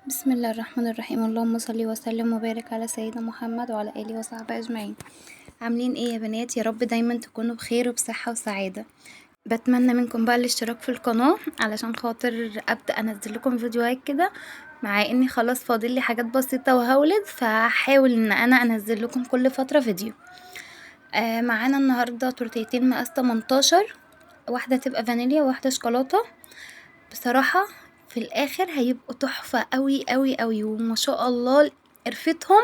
بسم الله الرحمن الرحيم. اللهم صل وسلم وبارك على سيدنا محمد وعلى اله وصحبه اجمعين. عاملين ايه يا بنات؟ يا رب دايما تكونوا بخير وبصحة وسعادة. بتمنى منكم بقى الاشتراك في القناة علشان خاطر ابدأ انزل لكم فيديوهات كده، مع اني خلاص فاضل لي حاجات بسيطة وهولد، فهحاول ان انا انزل لكم كل فترة فيديو. معانا النهاردة تورتيتين مقاس 18، واحدة تبقى فانيليا وواحدة شوكولاتة. بصراحة في الاخر هيبقوا تحفة قوي قوي قوي، وما شاء الله قرفتهم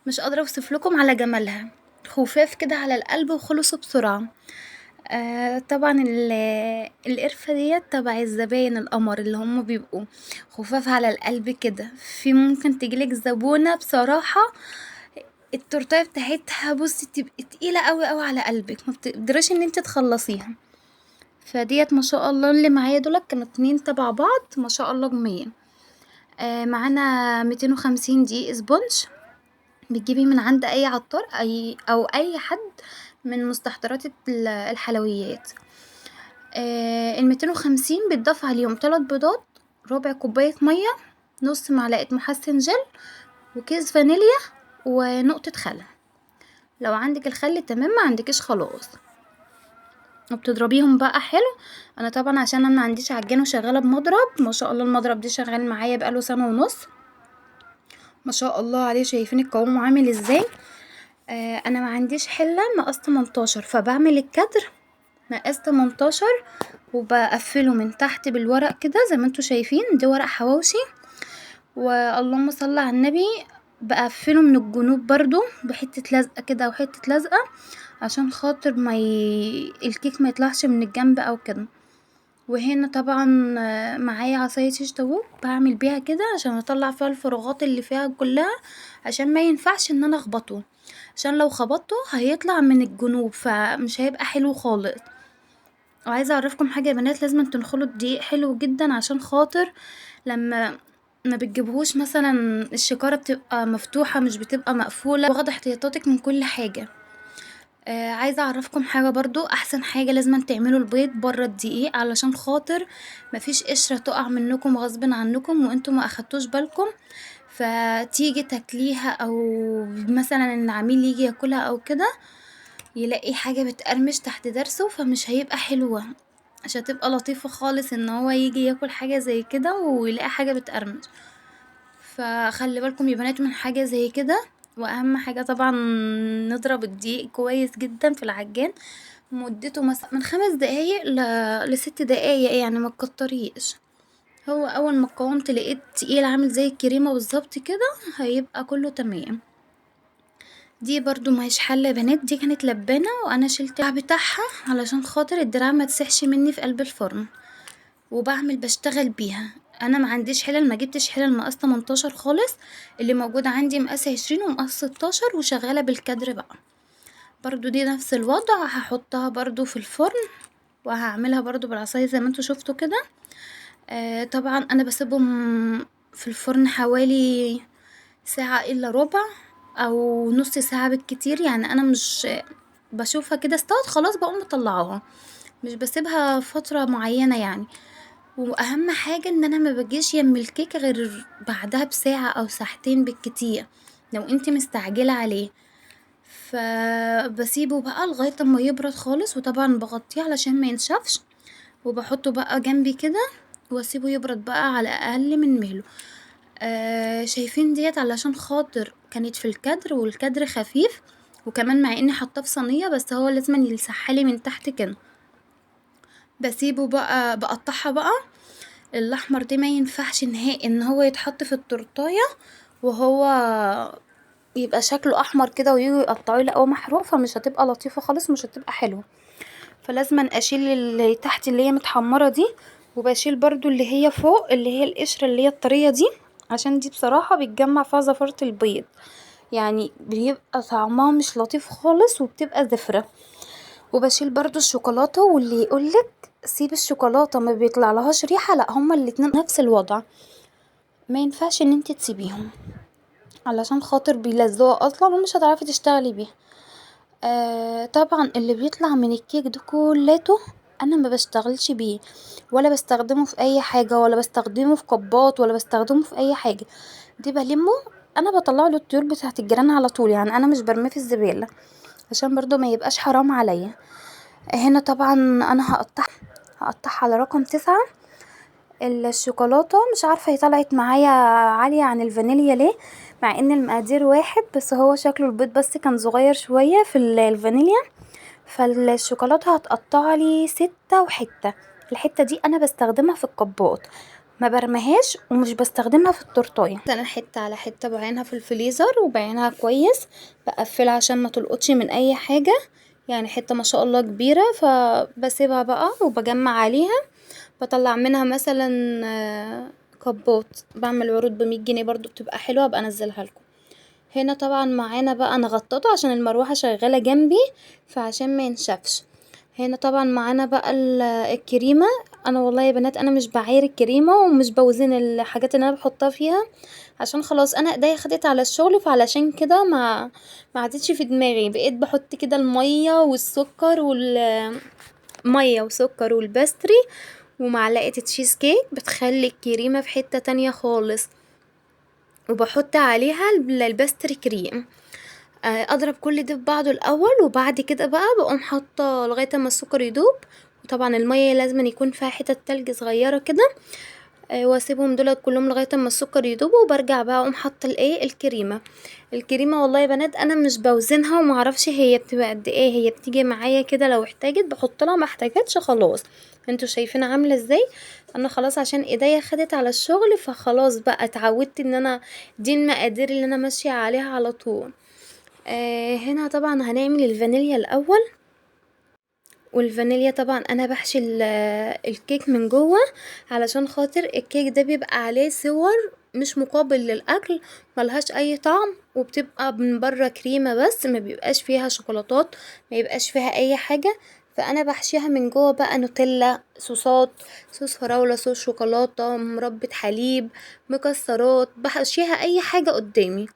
مش قادرة اوصف لكم على جمالها، خفاف كده على القلب وخلصوا بسرعة. طبعا القرفة ديت تبع الزباين القمر اللي هم بيبقوا خفاف على القلب كده. في ممكن تجيلك زبونة بصراحة التورتايه بتاعتها بصي تبقي تقيلة قوي قوي على قلبك، ما بتقدريش ان انت تخلصيها. فديت ما شاء الله اللي معايا دولت كانوا 2 تبع بعض ما شاء الله جميل. معانا 250 دقيق sponge، بتجيبي من عند اي عطار او اي حد من مستحضرات الحلويات. 250 بتضاف عليهم 3 بيضات، ربع كوباية مية، نص معلقة محسن جل، وكيس فانيليا، ونقطة خل. لو عندك الخل تمام، ما عندكيش خلاص. وبتضربيهم بقى حلو. انا طبعا عشان انا ما عنديش عجان وشغاله بمضرب، ما شاء الله المضرب دي شغال معايا بقاله سنه ونص ما شاء الله عليه، شايفين القوام عامل ازاي. انا ما عنديش حله مقاس 18، فبعمل الكدر مقاس 18 وبقفله من تحت بالورق كده زي ما انتوا شايفين، دي ورق حواوشي. واللهم صل على النبي. بقفله من الجنوب برضو بحته لزقه كده وحته لزقه عشان خاطر ما الكيك ما يطلعش من الجنب او كده. وهنا طبعا معايا عصايه شيش طاووق بعمل بيها كده عشان اطلع فيها الفراغات اللي فيها كلها، عشان ما ينفعش ان انا اخبطه، عشان لو خبطته هيطلع من الجنوب فمش هيبقى حلو خالص. وعايزه اعرفكم حاجه يا بنات، لازم تنخلوا الدقيق حلو جدا عشان خاطر لما ما بتجيبهوش مثلا الشكاره بتبقى مفتوحه مش بتبقى مقفوله، واخده احتياطاتك من كل حاجه. عايزه اعرفكم حاجه برضو، احسن حاجه لازم تعملوا البيض بره الدقيق علشان خاطر مفيش قشره تقع منكم غصب عنكم وانتم ما اخدتوش بالكم، فتيجي تاكليها او مثلا العميل يجي ياكلها او كده يلاقي حاجه بتقرمش تحت درسه، فمش هيبقى حلوه، مش هتبقى لطيفه خالص ان هو يجي ياكل حاجه زي كده ويلاقي حاجه بتقرمش. فخلي بالكم يا بنات من حاجه زي كده. واهم حاجه طبعا نضرب الدقيق كويس جدا في العجان، مدته مثلا من 5 دقايق ل6 دقايق، يعني ما تكتريش. هو اول ما القوام تلاقيه تقيل عامل زي الكريمه بالظبط كده هيبقى كله تمام. دي برضو ما هيش حله يا بنات، دي كانت لبانه وانا شلت الدراع بتاعها علشان خاطر الدراع ما تسحش مني في قلب الفرن، بشتغل بيها. انا ما عنديش حلل، ما جبتش حلل مقاس 18 خالص، اللي موجود عندي مقاس 20 ومقاس 16، وشغاله بالكدر بقى. برضو دي نفس الوضع، هحطها برضو في الفرن وهعملها برضو بالعصايه زي ما انتوا شفتوا كده. طبعا انا بسيبهم في الفرن حوالي ساعه الا ربع او نص ساعه بالكتير، يعني انا مش بشوفها كده استوت خلاص بقوم مطلعاها، مش بسيبها فتره معينه يعني. واهم حاجه ان انا ما بجيش يم الكيك غير بعدها بساعه او ساعتين بالكتير لو انت مستعجله عليه، فبسيبه بقى لغايه اما يبرد خالص، وطبعا بغطيه علشان ما ينشفش، وبحطه بقى جنبي كده واسيبه يبرد بقى على اقل من مهله. شايفين ديت علشان خاطر كانت في الكدر والكدر خفيف، وكمان مع اني حاطاه في صينيه بس هو لازم يلسحلي من تحت كده. بسيبه بقى، بقطعها بقى. الاحمر ده ما ينفعش نهائي ان هو يتحط في التورتايه وهو يبقى شكله احمر كده ويجوا يقطعوه يلاقوه محروق، فمش هتبقى لطيفه خالص، مش هتبقى حلوه. فلازم اشيل اللي تحت اللي هي متحمره دي، وبشيل برضو اللي هي فوق اللي هي القشره اللي هي الطريه دي، عشان دي بصراحه بتجمع فيها زفاره البيض، يعني بيبقى طعمها مش لطيف خالص وبتبقى زفره. وبشيل برضو الشوكولاته، واللي يقولك سيب الشوكولاته ما بيطلع لهاش ريحه، لا هما الاتنين نفس الوضع، ما ينفعش ان انت تسيبيهم علشان خاطر بيلزقوا اصلا ومش هتعرفي تشتغلي بيها. طبعا اللي بيطلع من الكيك ده كلته انا ما بشتغلش بيه ولا بستخدمه في اي حاجة، ولا بستخدمه في كبات، ولا بستخدمه في اي حاجة. دي بلمه انا بطلعه للطيور بتاعه الجيران على طول، يعني انا مش برميه في الزبالة عشان برضو ما يبقاش حرام عليا. هنا طبعا انا هقطعها على رقم 9. الشوكولاتة مش عارفه هي طلعت معايا عالية عن الفانيليا ليه، مع ان المقادير واحد، بس هو شكله البيض بس كان صغير شوية في الفانيليا. فالشوكولاته هتقطع لي 6 وحتة، الحتة دي انا بستخدمها في الكبات، ما برميهاش ومش بستخدمها في التورتايه. انا حتة على حتة بعينها في الفريزر وبعينها كويس، بقفلها عشان ما تلقطش من اي حاجة، يعني حتة ما شاء الله كبيرة، فبسيبها بقى وبجمع عليها، بطلع منها مثلا كبات، بعمل عروض ب100 جنيه برضو بتبقى حلوة، ابقى انزلها لكم. هنا طبعا معانا بقى انا غطيته عشان المروحة شغالة جنبي فعشان ما ينشفش. هنا طبعا معانا بقى الكريمة. انا والله يا بنات انا مش بعاير الكريمة ومش بوزن الحاجات اللي انا بحطها فيها، عشان خلاص انا ايديا خدت على الشغل، فعلشان كده ما عادتش في دماغي، بقيت بحط كده المية والسكر والمية وسكر وال pastry ومعلقة تشيز كيك، بتخلي الكريمة في حتة تانية خالص. وبحط عليها ال pastry cream. اضرب كل ده في بعضه الاول، وبعد كده بقى بقوم حاطه لغاية اما السكر يدوب، وطبعا المية لازم يكون فيها حتة تلج صغيرة كده، واسيبهم دول كلهم لغاية اما السكر يدوب، وبرجع بقى اقوم حاطه الايه الكريمة. الكريمة والله يا بنات انا مش بوزنها ومعرفش هي بتبقى قد ايه، هي بتيجي معايا كده، لو احتاجت بحط لها، ما احتاجتش خلاص. انتوا شايفين عامله ازاي؟ انا خلاص عشان ايديا خدت على الشغل، فخلاص بقى اتعودت ان انا دي المقادير اللي انا ماشية عليها على طول. هنا طبعا هنعمل الفانيليا الاول. والفانيليا طبعا انا بحشي الكيك من جوه، علشان خاطر الكيك ده بيبقى عليه صور مش مقابل للاكل، ملهاش اي طعم، وبتبقى من بره كريمة بس، ما بيبقاش فيها شوكولاتات، ما يبقاش فيها اي حاجة. فانا بحشيها من جوه بقى نوتيلا، صوصات، صوص فراوله، صوص شوكولاتة، مربى حليب، مكسرات، بحشيها اي حاجة قدامي،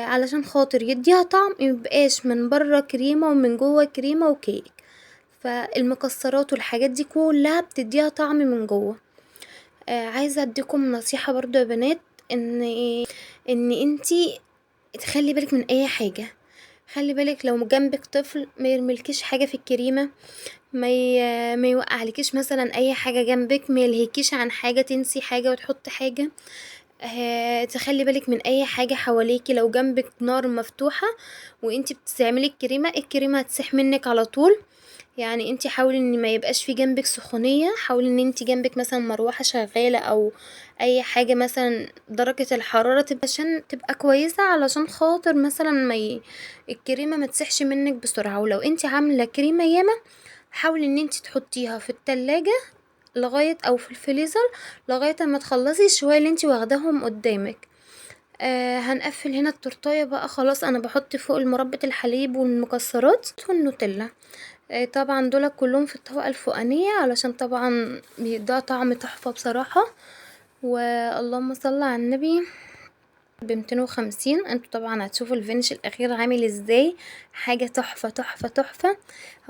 علشان خاطر يديها طعم، ميبقاش من بره كريمة ومن جوه كريمة وكيك. فالمكسرات والحاجات دي كلها بتديها طعم من جوه. عايزه اديكم نصيحة برضو يا بنات، ان انتي تخلي بالك من اي حاجة. خلي بالك لو جنبك طفل ما يرملكيش حاجة في الكريمة، ما يوقعلكيش مثلا اي حاجة جنبك، ما يلهيكيش عن حاجة، تنسي حاجة وتحط حاجة. تخلي بالك من اي حاجة حواليكي. لو جنبك نار مفتوحة وانتي بتستعملي الكريمة، الكريمة هتسيح منك على طول. يعني انتي حاولي ان ما يبقاش في جنبك سخونيه، حاولي ان انتي جنبك مثلا مروحة شغالة او اي حاجة، مثلا درجه الحرارة تبقى عشان تبقى كويسة، علشان خاطر مثلا ما الكريمة ما تسيحش منك بسرعة. ولو انتي عامله كريمة ياما، حاولي ان انتي تحطيها في التلاجة لغاية او في الفريزر لغاية اما تخلصي الشويه اللي انتي واخداهم قدامك. هنقفل هنا التورتايه بقى خلاص. انا بحط فوق المربى الحليب والمكسرات والنوتيلا، طبعا دول كلهم في الطبقة الفوقانيه، علشان طبعا بيديها طعم تحفة بصراحة. واللهم صل على النبي. ب250. انتوا طبعا هتشوفوا ال finish الاخير عامل ازاي، حاجة تحفة تحفة تحفة.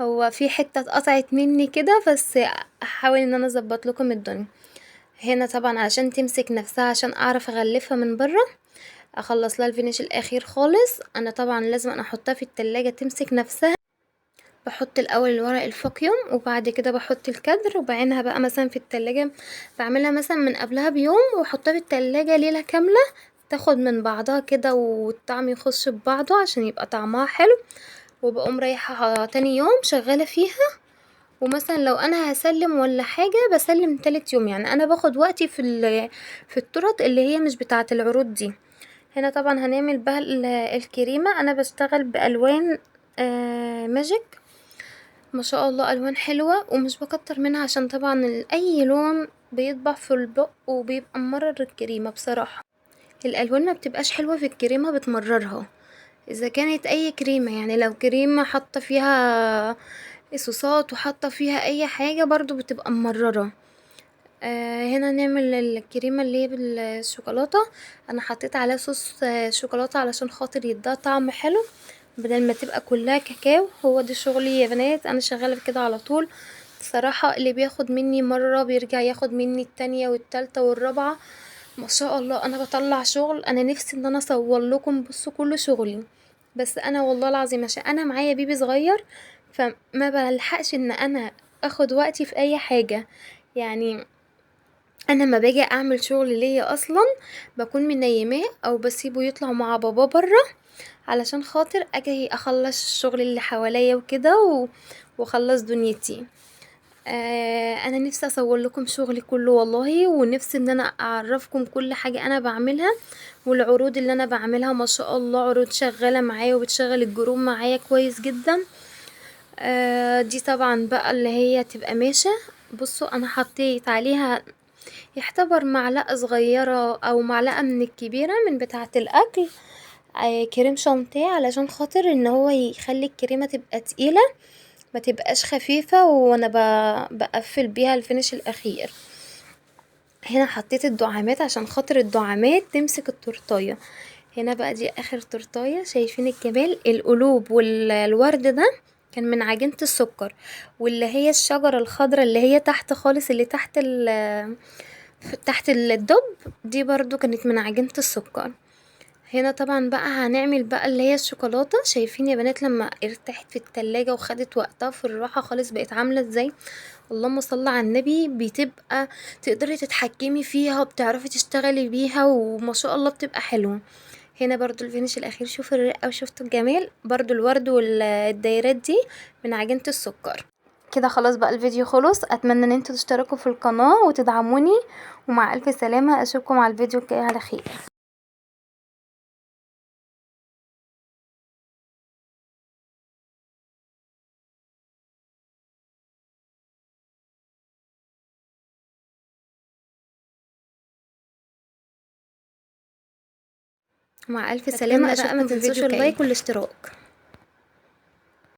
هو في حتة اتقطعت مني كده، بس احاول ان انا اظبط لكم الدنيا. هنا طبعا علشان تمسك نفسها، عشان اعرف اغلفها من بره، اخلص لها ال finish الاخير خالص. انا طبعا لازم انا احطها في التلاجة تمسك نفسها. بحط الاول الورق ال vacuum، وبعد كده بحط الكادر، وبعينها بقى مثلا في التلاجة، بعملها مثلا من قبلها بيوم واحطها في التلاجة ليلة كاملة، تاخد من بعضها كده والطعم يخش ببعضه عشان يبقى طعمها حلو. وبقوم رايحة تاني يوم شغالة فيها. ومثلا لو انا هسلم ولا حاجة بسلم تالت يوم، يعني انا باخد وقتي في الطرط اللي هي مش بتاعة العروض دي. هنا طبعا هنعمل بقى الكريمة. انا بشتغل بالوان ماجيك، ما شاء الله الوان حلوة، ومش بكتر منها عشان طبعا اي لون بيطبع في البق وبيبقى ممرر الكريمة بصراحة. الالوان ما بتبقاش حلوة في الكريمة، بتمررها اذا كانت اي كريمة. يعني لو كريمة حاطة فيها صوصات وحاطة فيها اي حاجة برضو بتبقى ممررة. هنا نعمل الكريمة اللي هي بالشوكولاتة. انا حطيت عليها صوص شوكولاتة علشان خاطر يديها طعم حلو، بدل ما تبقى كلها كاكاو. هو ده شغلي يا بنات، انا شغالة كده على طول. صراحة اللي بياخد مني مرة بيرجع ياخد مني التانية والتالتة والرابعة. ما شاء الله انا بطلع شغل، انا نفسي ان انا اصور لكم بصوا كل شغلي، بس انا والله العظيم عشان انا معايا بيبي صغير فما بلحقش ان انا اخد وقتي في اي حاجة. يعني انا لما باجي اعمل شغل ليا اصلا بكون منيماه او بسيبه يطلع مع بابا بره علشان خاطر اجي اخلص الشغل اللي حواليا وكده واخلص دنيتي. انا نفسي اصور لكم شغلي كله والله، ونفسي ان انا اعرفكم كل حاجة انا بعملها والعروض اللي انا بعملها. ما شاء الله عروض شغالة معايا وبتشغل ال group معايا كويس جدا. دي طبعا بقى اللي هي تبقى ماشة. بصوا انا حطيت عليها يعتبر معلقة صغيرة او معلقة من الكبيرة من بتاعة الاكل، كريم شانتيه علشان خاطر ان هو يخلي الكريمة تبقى تقيلة ما تبقاش خفيفة، وانا بقفل بيها ال finish الاخير. هنا حطيت الدعامات عشان خاطر الدعامات تمسك التورتايه. هنا بقى دي اخر تورتايه، شايفين الجمال؟ القلوب والورد ده كان من عجينة السكر، واللي هي الشجرة الخضراء اللي هي تحت خالص، اللي تحت الدب دي برضو كانت من عجينة السكر. هنا طبعا بقى هنعمل بقى اللي هي الشوكولاتة. شايفين يا بنات لما ارتاحت في التلاجة وخدت وقتها في الراحة خالص بقت عاملة ازاي؟ اللهم صل على النبي. بتبقى تقدري تتحكمي فيها وبتعرفي تشتغلي بيها وما شاء الله بتبقى حلوة. هنا برضو ال finish الاخير، شوفوا الرقة وشفتوا الجمال. برضو الورد والدايرات دي من عجينة السكر. كده خلاص بقى الفيديو خلص. اتمنى ان انتوا تشتركوا في القناة وتدعموني، ومع الف سلامة. اشوفكم على الفيديو الجاي على خير. مع الف سلامة، اتمنى بقى اشوفكم ما في فيديو تنسوش جاي. ال like والاشتراك.